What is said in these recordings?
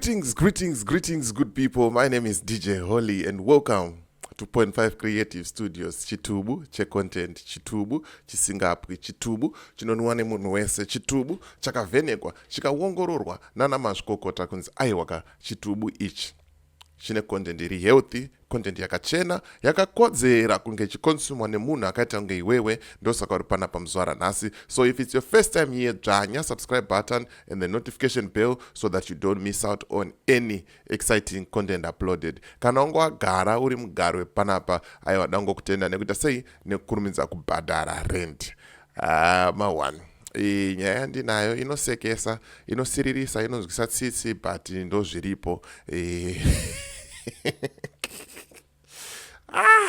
Greetings, greetings, greetings, good people. My name is DJ Holly and welcome to Point 5 Creative Studios. Chitubu checontent, chitubu chisingapwi, chitubu chinonwiwa nemunhu wese, chitubu chakavhenekwa chikaongororwa nana mazvikokota kunzi aiwaka, chitubu ichi chine content iri healthy, content yakachena, yakakodzera kunge ichiconsumwa nemunhu akaita kunge iwewe. Ndosaka uri panapa muzuva ranhasi. So if it's your first time here, dzvanya subscribe button and the notification bell so that you don't miss out on any exciting content uploaded. Kana unge wagara uri mugari wepanapa, aiwa, dangokutenda nekuita sei, nekukurumidza kubhadhara rent. Ma1 nyaya yandinayo inosekesa, inosiririsa, inonzwisa tsitsi, but ndo zviripo. Ah,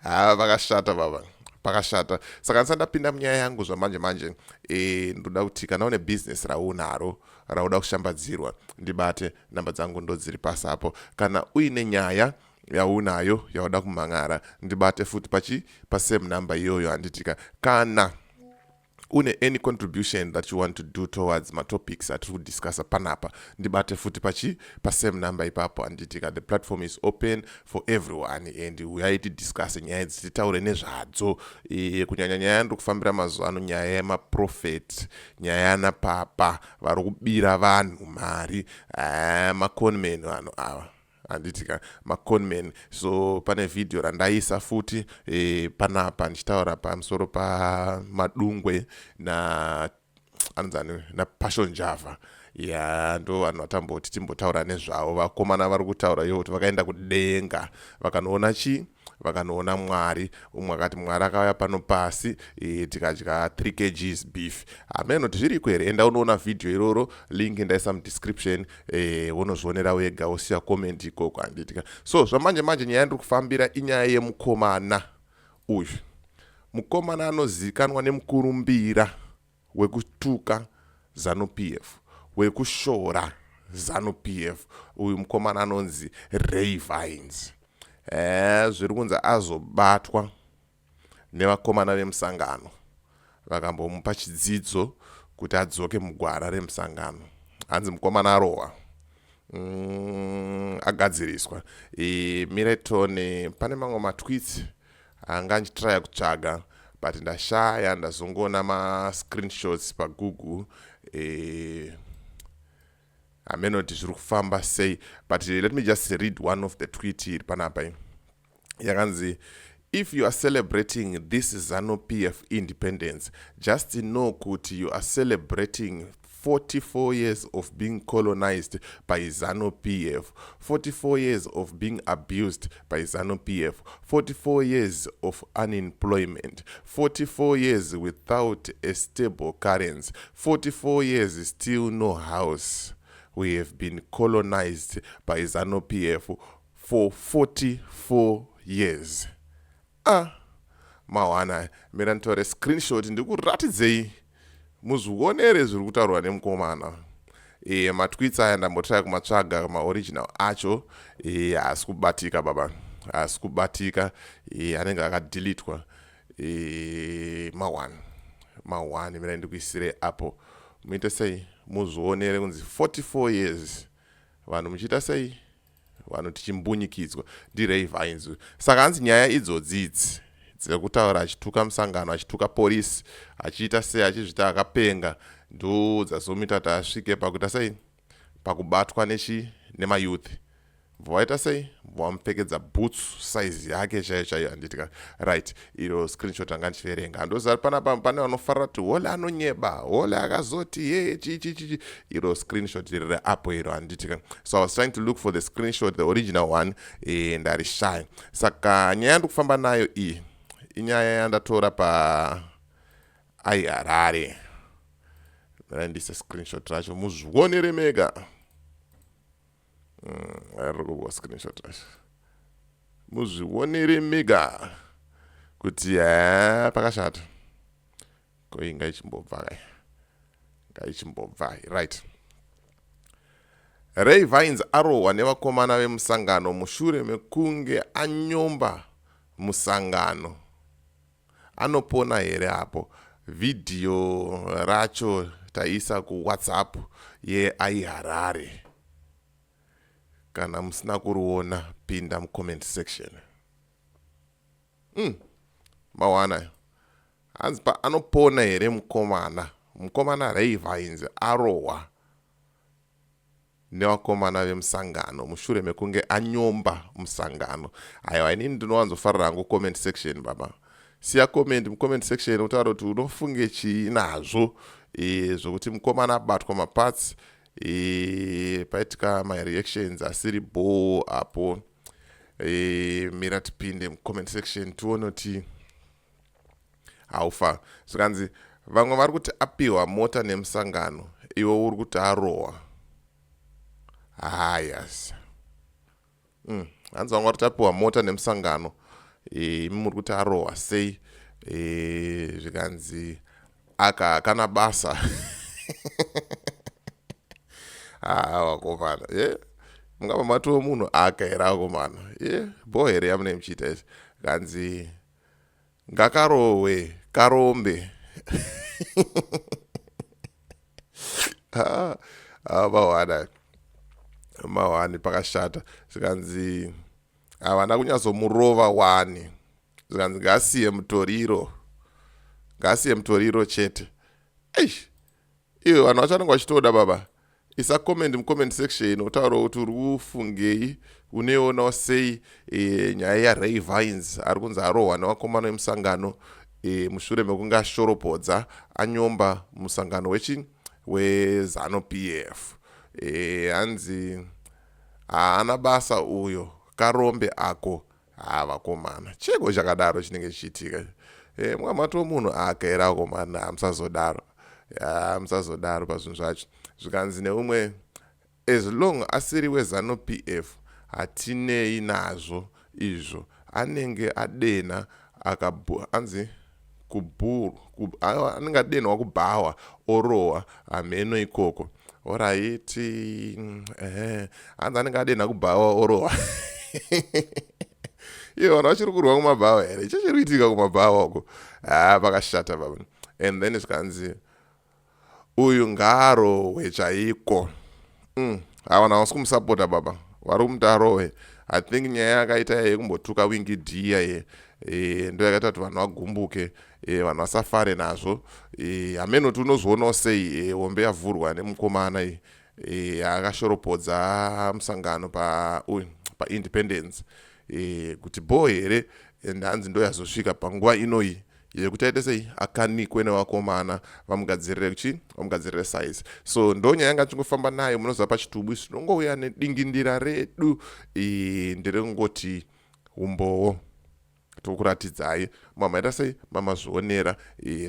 ha, vakashata baba, pakashata. Saka ndisati ndapinda munyaya yangu zvamanje manje, ndoda kuti kana une bhizinesi raunaro rauda kushambadzirwa, ndibate. Namba dzangu ndo dziri pasi apo. Kana uine nyaya yaunayo yauda kumhan'ara, ndibate futi pachi pasame number iyoyo, handitika? Kana une any contribution that you want to do towards matopics atiri kudiscussa panapa, ndibate futi pachi pasame number ipapo, handitika? The platform is open for everyone and uyai tidiscusse nyaya idzi, titaure nezvadzo. Kunyanya nyaya yandiri kufambira mazuva ano, nyaya yemaprofet, nyaya yanapapa vari kubira vanhu mari, maconman vanhu ava, handitika? Maconman. So pane vhidhiyo randaisa futi panapa ndichitaura pamusoro paMadungwe na anonzani, naPassion Java. Ya, ndo vanhu vatamboti timbotaura nezvavo. Vakomana vari kutaura ivo kuti vakaenda kudenga vakanoona chii? Vakanoona Mwari. Umwe akati Mwari akauya pano pasi, tikadya 3 kgs beef. Hameno kuti zviriko here. Enda unoona vhidhiyo iroro, link ndaisa mudescription, unozvionera wega, wosiya comment ikoko, handitika? So zvamanje manje, nyaya yandiri kufambira inyaya yemukomana uyu. Mukomana anozivikanwa nemukurumbira wekutuka ZANU PF, wekushora ZANU PF. Uyu mukomana anonzi Ray Vines. Zviri kunzi azobatwa nevakomana vemusangano, vakambomupa chidzidzo kuti adzoke mugwara remusangano. Hanzi mukomana arohwa, agadziriswa. Miretone pane mamwe matweets anga ndichitraya kutsvaga, but ndashaya. Ndazongoona mascreenshots paGoogle. Hameno kuti zviri kufamba sei, but let me just read one of the tweet iri panapa yakanzi, "If you are celebrating this ZANU PF independence, just know kuti you are celebrating 44 years of being colonized by ZANU PF, 44 years of being abused by ZANU PF, 44 years of unemployment, 44 years without a stable currency, 44 years still no house. We have been colonized by ZANU PF for 44 years." Ah, mawana. Mira nditore screenshot ndikuratidzei muzvionere zviri kutaurwa nemukomana. Matweets aya ndambotraya kumatsvaga, maoriginal acho haasi kubatika baba, haasi kubatika. Anenge akadelitwa. Ma1 ma1, mira ndikuisire apo, muite sei, muzvionere kunzi 44 years vanhu muchiita sei, vanhu tichimbunyikidzwa ndiRay Vines. Saka hanzi nyaya idzodzi idzi dzekutaura achituka musangano, achituka polisi, achiita sei, achizvita akapenga, ndo dzazomuita kuti asvike pakuita sei, pakubatwa nechi nemayouth. Bva waita sei? Bva wamupfekedza boots size yake chaiyo chaiyo, handitika? Right, iro screenshot anga ndichiverenga. Handoziva panapa pane vanofarira kuti Hole anonyeba, Hole akazoti ye chi chi chi. Iro screenshot riri apo iro, handitika? So I was trying to look for the screenshot, the original one, ndarishaya. Saka nyaya yandikufamba nayo iyi inyaya yandatora pa iHarare. Ndise screenshot racho muzvionere mega. Riri kubwa screenshot racho, muzvionere mega kuti ha, pakashata. Koi ngaichimbobva kai, ngaichimbobva. Right, Ray Vines arohwa nevakomana vemusangano mushure mekunge anyomba musangano. Anopona here apo? Vhidhiyo racho taisa kuWhatsApp yeaiHarare. Kana musina kuriona, pinda mucomment section. Mawana hanzi pa anopona here mukomana? Mukomana Ray Vines arohwa nevakomana vemusangano mushure mekunge anyomba musangano. Aiwa, inini ndinowanzofarira hangu comment section, baba. Siya comment mucomment section, utaura kuti unofunge chii nazvo zvokuti mukomana abatwa maparts, paitika mareactions asiri bho apo. Mira tipinde mucomment section tione kuti haufa. Zvikanzi vamwe vari kuti apiwa mota nemusangano, iwe uri kuti arohwa. Hayas. Hanzi vamwe vari kuti apiwa mota nemusangano, imi muri kuti arohwa sei? Zvikanzi aka hakana basa. Vakomana, ye mungava matoo munhu aka here akomana? Ye bho here yamunee muchiita izvi? Kanzi ngakarohwe karombe. Mahwana mahwani, pakashata. Zvikanzi havana kunyatsomurova wani. Zvikanzi ngasiye mutoriro, ngasiye mutoriro chete. Eish, iwe, vanhu vacho vanenge vachitoda. Baba, isa comment mucomment section, utaura kuti uri kufungei, unoionawo sei nyaya yaRay Vines ari kunzi arohwa nevakomana vemusangano mushure mekunge ashoropodza, anyomba musangano wechi weZANU PF. Hanzi haana basa uyo, karombe ako. Ha, vakomana, cheko chakadaro chinenge chichiitika? Mwamati womunhu akaera, akomana, hamusazodaro, musazodaro pazvinhu zvacho. Zvikanzi neumwe, as long asiri weZANU PF hatinei nazvo izvo, anenge adena anzi anenge adenhwa kubhawa orohwa, hameno ikoko. Alright, ehe, hanzi anenge adenha kubhawa orohwa. Iye, vanhu vachiri kurwa kumabhawa here? Chechiri kuitika kumabhawa uko? Ha, pakashata, baba. And then zvikanzi uyu ngaarohwe chaiko. Havanhu havasi kumusapota, baba, vari kumuti arohwe. I think nyaya yakaita yekumbotuka Winky D ye ndo yakaita kuti vanhu vagumbuke, vanhu vasafare nazvo. Hameno kuti unozvionawo sei. Hombe yavhurwa nemukomana iyi akashoropodza musangano paindependence kuti bho here, and hanzi ndo yazosvika panguva inoyi yekuti aite sei, akanikwe nevakomana vamugadzirire kuchi vamugadzirire size. So ndo nyaya yanga chingofamba nayo. Munoziva, pachitubu isu tinongouya nedingindira redu nderekungoti umbowo tokuratidzai, mamaita sei, mamazvionera.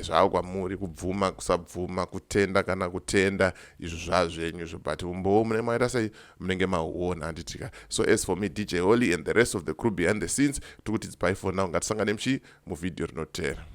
Zvava kwamuri kubvuma, kusabvuma, kutenda kana kutenda, izvo zvazvenyu izvo, but umbowo mune maita sei, munenge mauona, handitika? So as for me, DJ Holly, and the rest of the crew behind the scenes, tikuti bye for now. Ngatisangane muchi muvhidhiyo rinotera.